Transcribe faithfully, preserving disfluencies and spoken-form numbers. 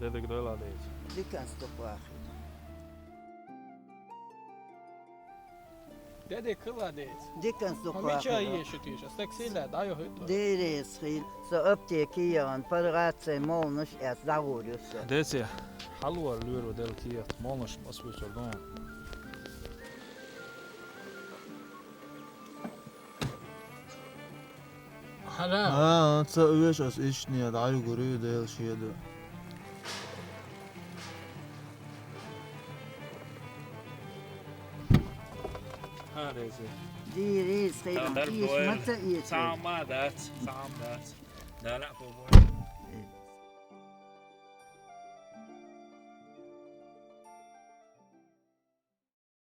Дедик, дойла деза. Диканс дукха вахийта. Дедик, кхыла деза. Диканс дукха вахийта. Ма мича еши тиша, стак сила, да, йо хыто. Дерес хил, со аптеки ян, паргацей молнаш эс дагур юсо. Деце, хьалвар луьйру дел кият, молнаш мас вуьсур дон. Хьара. ХӀа, ца уьш ас ишне, дӀаюгур ю Дела шеда. Хьа, резе. Ди рез хейран, иш ма ца иетар. Сама дац, сам дац. Дала бобо.